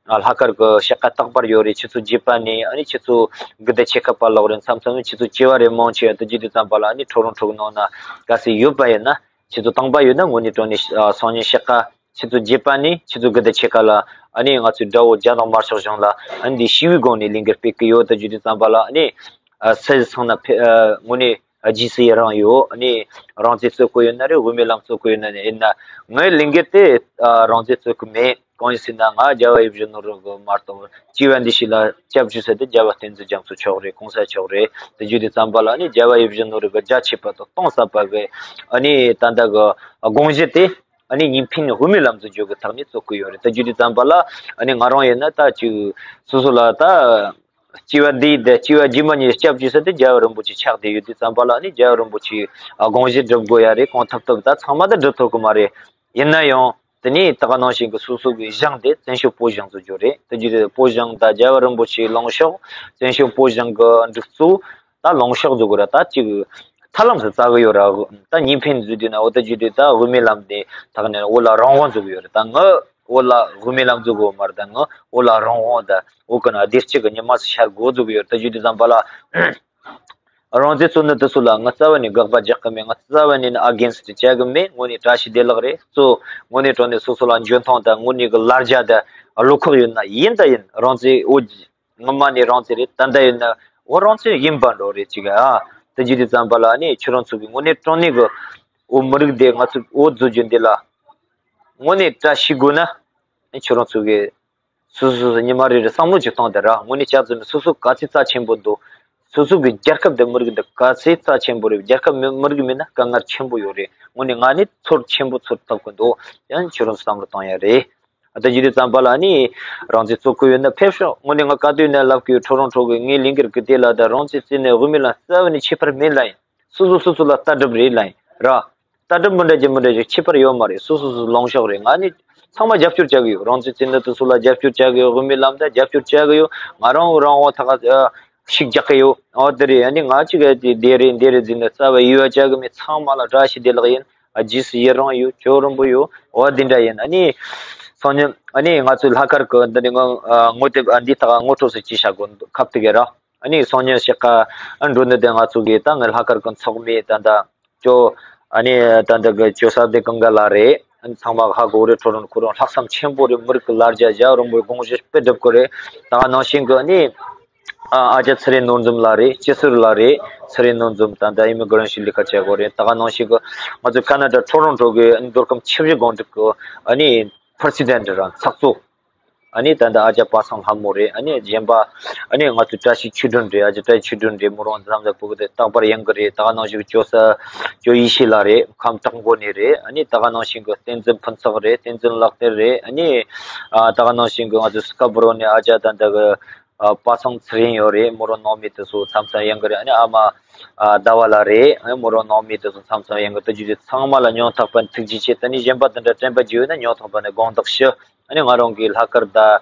ལྷག་དཀར་གི་ཕྱག་ཁ་རྟག་པར་ཡོད་རེད། ཁྱེད་ཚོ་རྒྱུད་པ་ནས་ཨ་ནི་ཁྱེད་ཚོ་དགུ་ཟླ་ཕྱེད་ཀ་བར་ལོག་རེད། མཚམས་མཚམས་ཁྱེད་ཚོ་བྱེ་བ་རེ་མང་ཆེ་ཡང་དུ་བརྒྱུད་དུ་བརྩམས་པ་ལ་ཨ་ནི་ཁྲོ་རོང་ཁྲོ་གི་ནང་ན་ག་སེ་ཡོད་པ་ཡིན་ན་ཁྱེད་ཚོ་བཏང་པ་ཡོད་ན་དངོས་གནས་དྲང་གནས་སང་ཉིན་ཕྱེད་ཀ་ཁྱེད་ཚོ་རྒྱུད་པ་ནས་ཁྱེད་ཚོ་དགུ་ཟླ་ཕྱེད་ཀ་ལ་ཨ་ནི་ང་ཚོའི་དགྲ་བོ་རྒྱ་ནག་དམར་ཤོག་གཞུང་ལ་ཨ་ནི་འདི་ཞི་བའི་སྒོ་ནས་ལས་འགུལ་སྤེལ་གི་ཡོད་དུ་བརྒྱུད་དུ་བརྩམས་པ་ལ་ཨ་ནི། ཨ་སེ་སང་ན་ཕེ་ཨ་དངོས་གནས་ཨ་རྗེས་སུ་ཡི་རང་ཡོད། ཨ་ནི་རང་བཙན་རྩོད་གི་ཡོད་ན་རེད། དབུ་མའི་ལམ་རྩོད་གི་ཡོད་ན་རེད། ཡིན་ན་ངའི་ལས་འགུལ་དེ་ཨ་རང་བཙན་རྩོད་གི་མེད། གང་ཡིན་ཟེར་ན་ང་རྒྱལ་བ་ཡིད་བཞིན་ནོར་བུ་གི་མ་གཏོགས་སྐྱེ་བ་འདི་ཕྱི་ལ་སྐྱབས་བཅོལ་ས་དེ་རྒྱལ་བ་བསྟན་འཛིན་རྒྱ་མཚོ་མཆོག་རེད། གོང་ས་མཆོག་རེད། དེ་བརྒྱུད་དེ་བརྩམས་པ་ལ་ཨ་ནི་རྒྱལ་བ་ཡིད་བཞིན་ནོར་བུ་གི་རྒྱ་ཆེ་བ་དང་གཏིང་ཟབ་པ་གི་ཨ་ནི་ད་ལྟ་གི་དགོངས་གཞི་དེ་ཨ་ནི་གཉིས་ཕན་དབུ་མའི་ལམ་དུ་འཇུག་གི་ཐག་ནས་རྩོད་གི་ཡོད་རེད། དེ་བརྒྱུད་དེ་བརྩམས་པ་ལ་ཨ་ནི་ང་རང་ཡིན་ན་ད་ཅིག་སོ་སོ་ལ་ད། སྐྱེ་བ་འདིའི་འདི་སྐྱེ་བ་རྗེས་མ་ཉིད་སྐྱབས་བཅོལ་ས་དེ་རྒྱལ་བ་རིན་པོ་ཆེ་ཆགས་བསྡད་ཡོད་དུས་ཙམ་པ་ལ་ནི་རྒྱལ་བ་རིན་པོ་ཆེའི་དགོངས་གཞི་སྒྲུབ་དགོས་ཡ་རེད། གང་ཐུབ་ཐུབ་ད་ཚང་མ་ད་སྒྲུབ་ཐུབ་གི་མ་རེད། ཡིན་ན་ཡང་དེ་ནས་ད་ག་ནང་བཞིན་གི་སོ་སོ་གི་གཞུང་དེ་བཙན་བྱོལ་བོད་གཞུང་དུ་འགྱུར་རེད། དེ་རྒྱུ་རེད། བོད་གཞུང་ད་རྒྱལ་བ་རིན་པོ་ཆེའི་ལངས་ཕྱོགས་བཙན་བྱོལ་བོད་གཞུང་གི་སྒྲིག་འཛུགས་ད་ལངས་ཕྱོགས་འཛུགས་དགོས་ར། ད་ཅིག་ཐར་ལམ་སུ་བཙལ་གི་ཡོད་ར། ད་གཉིས་ཕན་འཛུགས་དུས་ན་འོ་ད་རྒྱུ་རེད། ད་དབུ་མའི་ལམ་དེ་ཐག་ནས་འོ་ལ་རང་དབང་འཛུགས་གི་ཡོད་རེད། ད་ངི་འོ་ལ་དབུ་མའི་ལམ་འཛུགས་དགོས་མ་རེད། ད་ངི་འོ་ལ་རང་དབང་ད། འོ་ཀ་ན་བདེ་སྐྱིད་ཀྱི་ཉི་མ་སུ་ཤར་དགོས་འཛུགས་ཡོད། ད་རྒྱུ་དེ་ཙམ་པ་ལ་རང་བཙན་རྩོད་ནི་དེ་ཚོ་ལ་ང་རྩ་བ་ནས་དགག་པ་རྒྱག་གི་མེད། ང་རྩ་བ་ནས་ནི་ཨ་གེན་སི་ཊི་བྱ་གི་མེད། དངོས་གནས་བཀྲ་ཤིས་བདེ་ལེགས་རེད། གཙོ་དངོས་གནས་དྲང་གནས་སོ་སོ་ལ་འཇོན་ཐང་དང་དངོས་གནས་ཀྱི་ལ་རྒྱ་དང་བློ་ཁོག་ཡོད་ན་ཡིན་ད་ཡིན་རང་བཙན་འོ་སྔོན་མ་ནས་རང་བཙན་རེད། ད་ལྟ་ཡིན་ན་འོ་རང་བཙན་ཡིན་པ་འགྲོ་རེད་ཅིག་ཨ། ད་རྒྱུ་དེ་ཙམ་པ་ལ་ནི་ཁྱོད་རང་ཚོ་གི་དངོས་གནས་དྲང་གནས་ཀྱི་འོ་མི་རིགས་དེ་ང་ཚོ་འོ་བཟོ་རྒྱུ་འདི་ལ་དངོས་གནས་བཀྲ་ཤིས་དགོས་ན་ཁྱོད་རང་ཚོ་གི་སོ་སོ་སོ་སོ་ཉི་མ་རེ་རེ་བསམ་བློ་ཅིག་བཏང་དེ་ར། དངོས་གནས་ལྕགས་ཟེར་ནས་སོ་སོ་ག་ཚད་རྩ་ཆེན་པོ་འདུག་སོ་སོ་གི་རྒྱལ་ཁབ་དང་མི་རིགས་འདི་ག་ཚད་རྩ་ཆེན་པོ་རེད། རྒྱལ་ཁབ་མི་མི་རིགས་མེད་ན་དཀའ་ངལ་ཆེན་པོ་ཡོད་རེད། དངོས་གནས་ང་ནི་ཚོར་ཆེན་པོ་ཚོར་ཐུབ་ཀྱི་འདུག་ཡང་ཁྱོད་རང་བསམ་བློ་བཏང་ཡ་རེད། ད་རྒྱུ་དེ་ཙམ་པ་ལ་ནི་རང་བཙན་རྩོད་གི་ཡོད་ན་ཕེབས་ཤོག་དངོས་གནས་ང་ག་དུས་ནས་ལབ་ཀྱི་ཡོད། ཁྲོ་རོང་ཁྲོ་གི་ངའི་ལས་འགུལ་གི་དེ་ལ་ད་རང་བཙན་རྩོད་ནས་དབུ་མའི་ལམ་རྩ་བ་ནས་ཁྱད་པར་མེད་ལ་ཡིན། སོ་སོ་སོ་སོ་ལ་ལྟ་གྲུབ་རེད་ལ་ཡིན་ར། ལྟ་གྲུབ་མི་འདྲ་ཅིག་མི་འདྲ་ཅིག་ཁྱད་པར་ཡོད་མ་རེད། སོ་སོ་སོ་ལངས་ཕྱོགས་རེད། ང་ནི་ཚང་མ་རྒྱབ་སྐྱོར་བྱ་གི་ཡོད། རང་བཙན་རྩོད་ནི་དེ་ཚོ་ལ་རྒྱབ་སྐྱོར་བྱ་གི་ཡོད། དབུ་མའི་ལམ་དང་རྒྱབ་སྐྱོར་བྱ་གི་ཡོད། ང་རང་རང་དབང་ཐག་ཨ་ཤིག་རྒྱག་གི་ཡོད། འོ་དེ་རེད། ཨ་ནི་ང་གཅིག་ཨ་དེ་དེ་རེད་འདི་རེད་ཟེར་ནས་རྩ་བ་ཡི་བ་བྱ་གི་མེད། ཚང་མ་ལ་བཀྲ་ཤིས་བདེ་ལེགས་ཡིན། ཨ་རྗེས་སུ་ཡི་རང་ཡོད། ཇོ་རིན་པོ་ཡོད། འོ་དེ་འདྲ་ཡིན། ཨ་ནི་སང་ཉིན་ཨ་ནི་ང་ཚོའི་ལྷག་དཀར་གི་འདི་ནི་ངོ་ཨ་ངོ་དེབ་ཨ་འདི་དག་ངོ་སྤྲོད་སུ་ཅི་བྱ་དགོས་ཁབ་དེ་གི་ར། ཨ་ནི་སང་ཉིན་ཕྱེད་ཀ་ཨ་འགྲོ་ནི་དེ་ང་ཚོ་གི་ད་ངའི་ལྷག་དཀར་གི་ཚོགས་མི་ད་ད། ཅོ། ཨ་ནི་ད་འདི་གི་ཅོ་ས་དེ་གང་ག་ལ་རེད། ཨ་ནི་ཚང་མ་ཧ་གོ་རེད། ཁྲོ་རོང་ཁོ་རང་ལྷག་བསམ་ཆེན་པོ་རེད། མི་རིགས་ཀྱི་ལ་རྒྱ་རྒྱལ་བ་རིན་པོ་ཆེའི་དགོངས་གཞི་དཔེ་སྒྲུབ་གི་རེད། ད་ག་ནང་བཞིན་གི་ཨ་ནི་ཨ་ཨ་ཅག་ཚེ་རིང་ནོར་འཛོམས་ལགས་རེད། སྤྱི་ཟུར་ལགས་རེད། ཚེ་རིང་ནོར་འཛོམས་ད་ལྟ་ཨི་མི་གྷི་རེ་ཤན་ལས་ཀ་བྱེད་གི་རེད། ད་ག་ནང་བཞིན་གི་ང་ཚོ་ཁ་ན་ཌ་ཁྲོ་རོང་ཁྲོ་གི་ཨ་ནི་མདོ་ཁམས་ཆུ་བཞི་སྒང་དྲུག་གི་ཨ་ནི་པྲེ་སི་ཌེན་ཊི་རང་ཚགས་གཙོ། ཨ་ནི་ད་ལྟ་ཨ་ཅག་པ་སངས་ལྷ་མོ་རེད། ཨ་ནི་གཞན་པ་ཨ་ནི་ང་ཚོ་བཀྲ་ཤིས་ཆོས་སྒྲོན་རེད། ཨ་ཅག་བཀྲ་ཤིས་ཆོས་སྒྲོན་རེད། མོ་རང་འཛམ་ལ་ཕུག་དེ་རྟག་པར་ཡོང་གི་རེད། ད་ག་ནང་བཞིན་ཅོ་ས་ཅོ་ཡེ་ཤེས་ལགས་རེད། ཁམས་བྲག་མགོ་ནས་རེད། ཨ་ནི་ད་ག་ནང་བཞིན་གི་བསྟན་འཛིན་ཕུན་ཚོགས་རེད། བསྟན་འཛིན་ལགས་དེ་རེད། ཨ་ནི་ཨ་ད་ག་ནང་བཞིན་གི་ང་ཚོ་སི་ཀ་པོ་རོ་ནས་ཨ་ཅག་ད་ལྟ་གི་ཨ་པ་སངས་ཚེ་རིང་ཡོད་རེད། མོ་རང་ནང་མི་དེ་ཚོ་མཚམས་མཚམས་ཡོང་གི་རེད། ཨ་ནི་ཨ་མ་ཨ་ཟླ་བ་ལགས་རེད། ཨ་ནི་མོ་རང་ནང་མི་དེ་ཚོ་མཚམས་མཚམས་ཡོང་གི། དེ་བརྒྱུད་དེ་ཚང་མ་ལ་སྙིང་ཐག་པ་ནས་ཐུགས་རྗེ་ཆེ། ད་ནི་གཞན་པ་དེ་འདྲ་དྲན་པ་བརྗེད་ཡོད་ན་སྙིང་ཐག་པ་ནས་དགོངས་དག་ཞུ། ཨ་ནི་ང་རང་གི་ལྷག་དཀར་དང་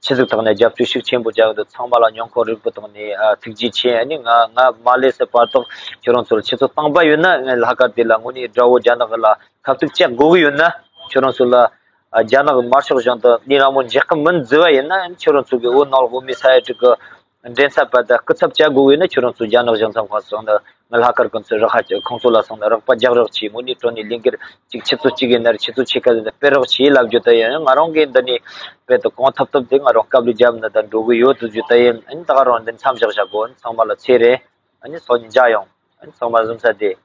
ཆི་ཟིག་ཐོག་ནས་རྒྱབ་སྐྱོར་ཤུགས་ཆེན་པོ་རྒྱག་འདུག་ཚང་མ་ལ་སྙིང་ཁོང་རུས་པའི་ཐོག་ནས་ཨ་ཐུགས་རྗེ་ཆེ། ཨ་ནི་ང་ང་མ་སླེབས་ཚེ་བར་དུ་ཁྱོད་རང་ཚོར་ཆུ་ཚོད་བཏང་པ་ཡོད་ན། ངའི་ལྷག་དཀར་དེ་ལ་དངོས་གནས་དགྲ་བོ་རྒྱ་ནག་ལ་ཁ་གཏུག་བྱེད་དགོས་ཀྱི་ཡོད་ན། ཁྱོད་རང་ཚོ་ལ་ཨ་རྒྱ་ནག་གི་དམར་ཤོག་གཞུང་དང་ལས་སླ་མོ་འཇགས་ཀྱི་མིན་ཟེར་བ་ཡིན་ན། ཁྱོད་རང་ཚོ་གི་འོ་ནང་ལོགས་འོ་མའི་ས་ཡ་དྲུག་གི་འགྲན་ཚབ་པ་དང་སྐུ་ཚབ་བྱ་དགོས་ཡོད་ན། ཁྱོད་རང་ཚོ་རྒྱ་ནག་གཞུང་ཚང་ཁོངས་སུ་སོང་ན། ང་ལྷག་དཀར་ཁོང་ཚོའི་རག་ཁ་ཁོང་ཚོ་ལ་སོང་ན་རག་པ་རྒྱག་རོགས་གྱིས། དངོས་གནས་དྲང་གནས་ལས་འགུལ་གཅིག་ཆུ་ཚོད་གཅིག་ཡིན་ན་རེད། ཆུ་ཚོད་ཕྱེད་ཀ་ཡིན་ན་སྤེལ་རོགས་གྱིས་ལབ་རྒྱུ་དེ་ཡིན། ང་རང་གིས་འདི་ནས་དཔེ་དེ་གང་ཐུབ་ཐུབ་དེ་ང་རང་སྐབས་ལ་རྒྱབ་ན་ད་འགྲོ་གི་ཡོད་དུ་རྒྱུ་དེ་ཡིན། ཨ་ནི་ད་ག་རང་འདི་མཚམས་བཞག་བཞག་གོ། ཨ་ནི་ཚང་མ་ལ་ཚེ་རེད། ཨ་ནི་སང་ཉིན་མཇལ་ཡོང་། ཨ་ནི་ཚང་མ་བཟང་ས་བདེ།